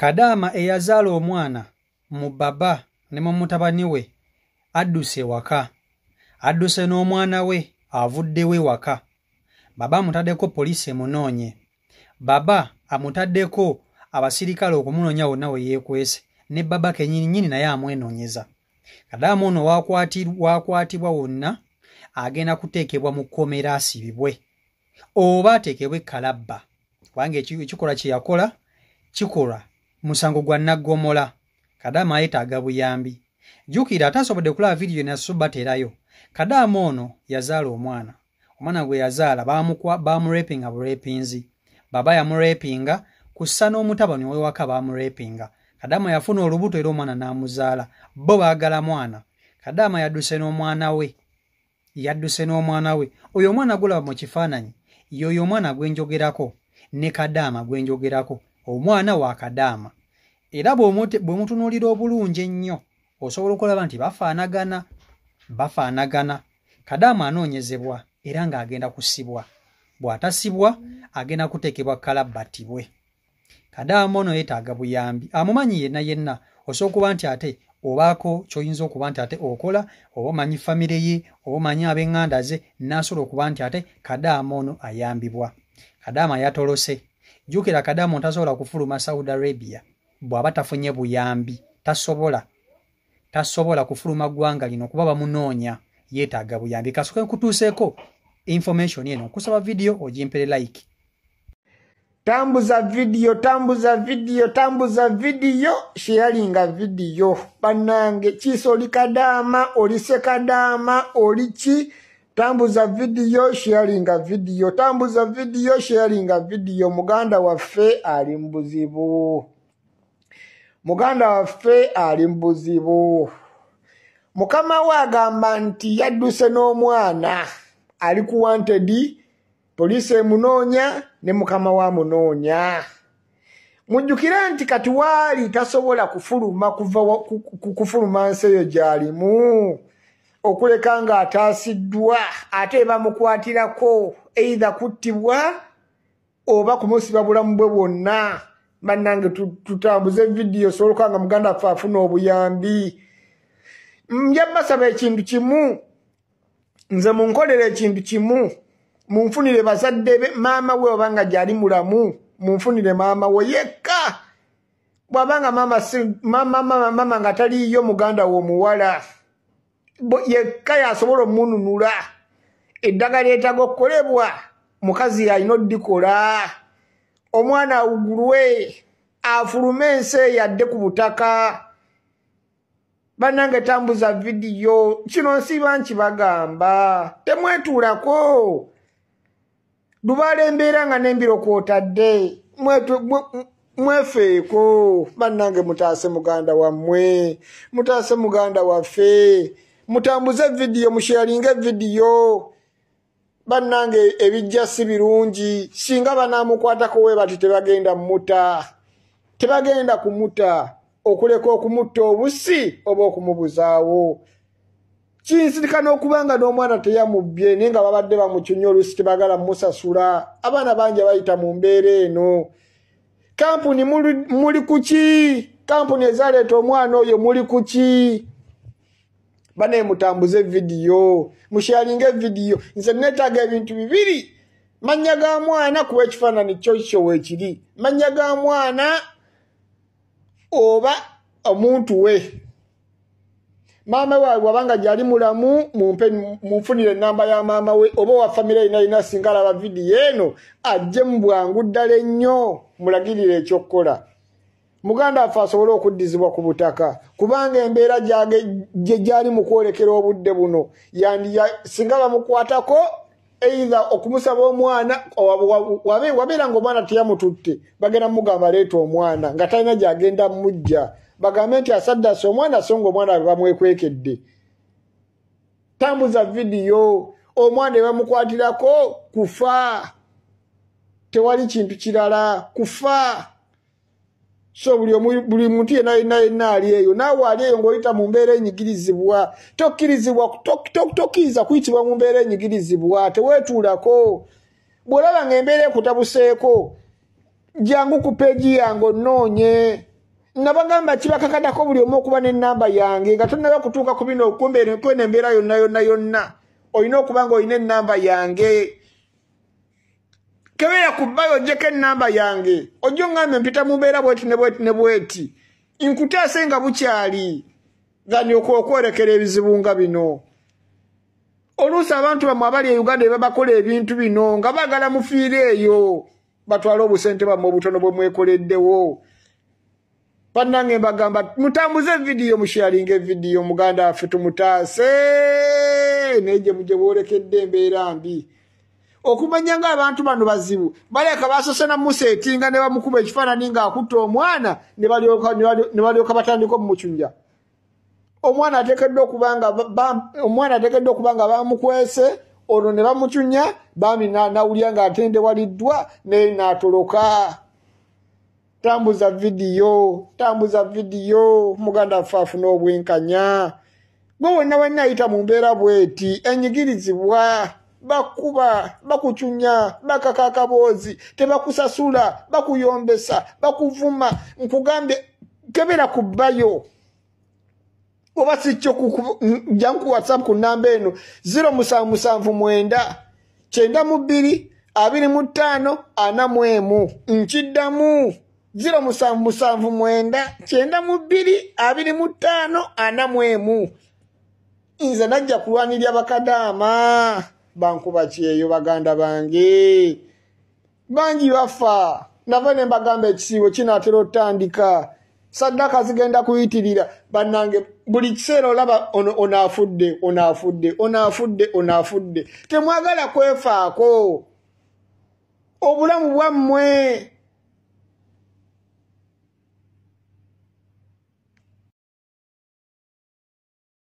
Kadaama eyazaala omwana mu baba ne mu mutabani we adduse waka. Adduse n'omwana we avuddewo ewaka. Baba amutaddeko poliisi emunoonye. Baba amutaddeko abasirikale okumunoonya wonna we yeekwese ne baba kennyini naye amwenoonyeza. Kadaama ono waakwatibwa wonna agenda kuteekebwa mu kkomera asibibwe oba ateekebwe kalabba kubanga ekikolwa kye yakola kikolwa musango gwa naggomola. Kadaama yeetaaga buyambi. Jjukira atasobodde kulaba vidiyo naso baterayo. Kadaama ono yazaala omwana. Omwana gwe yazaala bamurepinga burepinzi. Baba yamurepinga kussa n'omutabani ow'ewaka bamurepinga. Kadaama yafuna olubuto era omwana n'amuzaala. Bo baagala mwana. Kadaama yadduse n'omwana we. Yadduse n'omwana we. Oyo omwana gulaba mu kifaananyi y'oyo omwana gwe njogerako ne Kadaama gwe njogerako. Omwana wa Kadaama. Era bw'omutunuulira obulungi ennyo osobola okulaba nti bafaanagana. Bafaanagana. Kadaama anoonyezebwa era ng'agenda kusibwa. Bw'atasibwa agenda kuteekebwa kalabba attibwe. Kadaama ono yeetaaga buyambi. Amumanyi yenna yenna osobola okuba nti ate obaako ky'oyinza okuba nti ate okola oba omanyi famire ye oba omanyi ab'eŋŋanda ze n'asobola okuba nti ate Kadaama ono ayambibwa. Kadaama yatolose. Jjukira Kadaama ono tasobola kufuluma Saudi Arabia bw'aba tafunye buyambi. Tasobola. Tasobola kufuluma ggwanga lino kuba bamunoonya yeetaaga buyambi. Kasooke nkutuuseeko information eno nkusaba vidiyo ogimpere like. Tambuza vidiyo, tambuza vidiyo, tambuza vidiyo, sharinga vidiyo. Bannange kiisa oli Kadaama, oli Sekadaama, oli ki? Tambuza vidiyo, sharinga vidiyo, tambuza vidiyo, sharinga vidiyo. Muganda waffe ali mu buzibu. Muganda waffe ali mu buzibu. Mukama we agamba nti yadduse n'omwana ali ku wanted, poliisi emunoonya ne mukama we amunoonya. Mujjukire nti kati waali tasobola kufuluma kuva kufuluma nsi eyo gy'alimu okuleka ng'ataasiddwa ate bamukwatirako either kuttibwa oba kumusiba bulamu bwe bwonna. Bannange tutambuze vidiyo sobola okuba nga muganda waffe afuna obuyambi. Nja basaba ekintu kimu, nze munkolere ekintu kimu, munfunire bazadde be, maama we oba nga gyali mulamu, munfunire maama we yekka. Bw'aba nga maama si mama, mama, mama nga taliiyo muganda we omuwala yekka y'asobola omununula. Eddagala lyetaaga okukolebwa mukazi y'alina oddikola. Omwana awugulwe afulume ensi eyo adde ku butaka. Bannange tambuza vidiyo, kino nsiiba nkibagamba, temwetuulako. Lubaala embeera nga n'embiro kw'otadde, mwefeeko. Bannange mutaase muganda wammwe, mutaase muganda waffe, mutambuze vidiyo, musharinge vidiyo. Bannange ebijja si birungi, singa banaamukwatako we bati tebagenda mmuta, tebagenda kumuta, okuleka okumutta obusi oba okumubuzaawo. Kinsirika n'okuba nga n'omwana teyamubbye naye nga babadde bamucunya oluusi tebagala mmusasula. Abaana bangi abayita mu mbeera eno. Kampuni muli ku ki? Kampuni ezaleeta omwana oyo muli ku ki? Bane mutambuze vidiyo, musharinge vidiyo. Nze neetaaga ebintu bibiri. Mannya ga mwana kuba ekifaananyi kyo kyo weekiri. Mannya ga mwana oba omuntu we. Maama we bw'aba gyali mulamu mumpe munfunire ennamba ya maama we oba owa famire yina yina singa alaba vidiyo eno ajje mu bwangu ddala ennyo mulagirire ekyokukola. Muganda waffe asobole okuddizibwa ku butaka kubanga embeera gye gyali mu kwolekera obudde buno singa bamukwatako either okumusaba omwana wabeera ng'omwana teyamututte bagenda mugamba leeta omwana nga talina gy'agenda mujja bagambe nti asaddase omwana so ng'omwana bamwekwekedde. Tambuza vidiyo, omwana ne bamukwatirako kufa, tewali kintu kirala kufa. So buli muntu yenna yenna yenna ali eyo naawe ali eyo ng'oyita mu mbeera enyigirizibwa tokkirizibwa tokkiriza kuyitibwa mu mbeera enyigirizibwa teweetuulako. Bw'olaba ng'embeera ekutabuseeko jangu ku peegi yange onnoonye. Nabagamba kibakakatako buli omu okuba n'ennamba yange nga tonnaba kutuuka ku bino okumbeera kweno embeera yonna yonna yonna. Olina okuba nga olina ennamba yange. Kebeera ku bbayo ojjeko ennamba yange. Ojja oŋŋambe mpita mu mbeera bweti ne bweti ne bweti. Nkutaase nga bukyali. Gani okwokwolekera ebizibu nga bino. Oluusi abantu bammwe abali e Uganda be babakola ebintu bino nga baagala mufiire eyo. Batwale obusente bammwe obutono bwe mwekoleddewo. Bannange mbagamba mutambuze vidiyo, musharinge vidiyo, muganda waffe tumutaase. Naye gye bujje bwolekedde embeera mbi. Okumanya ng'abantu bano bazibu, baleka basoose na museetinga ne bamukuba ekifaananyi ng'akutta omwana ne balyoka batandika omumucunya. Omwana ateekeddwa okuba nga bamukwese, olwo ne bamucunya, bambi n'awulira ng'atendewaliddwa naye n'atoloka. Tambuza vidiyo, tambuza vidiyo, muganda waffe afune obwenkanya. Gwe wenna wenna ayita mu mbeera bw'eti, enyigirizibwa, bakuba, bakucunya, bakaka akaboozi, tebakusasula, bakuyombesa, bakuvuma. Nkugambye kebera ku bbayo. Oba si kyo jangu ku WhatsApp ku nnamba eno 0779 92 25 41. Nkiddamu 0779 92 25 41. Nze najja kulwanirira bakadaama bankuba kyeyo baganda bange. Bangi bafa. Nava ne mbagamba ekisiibo kinaatera otandika. Saddaaka zigenda kuyitirira. Bannange buli kiseera olaba ono afudde, ono afudde, ono afudde, ono afudde. Temwagala kwefaako. Obulamu bwammwe.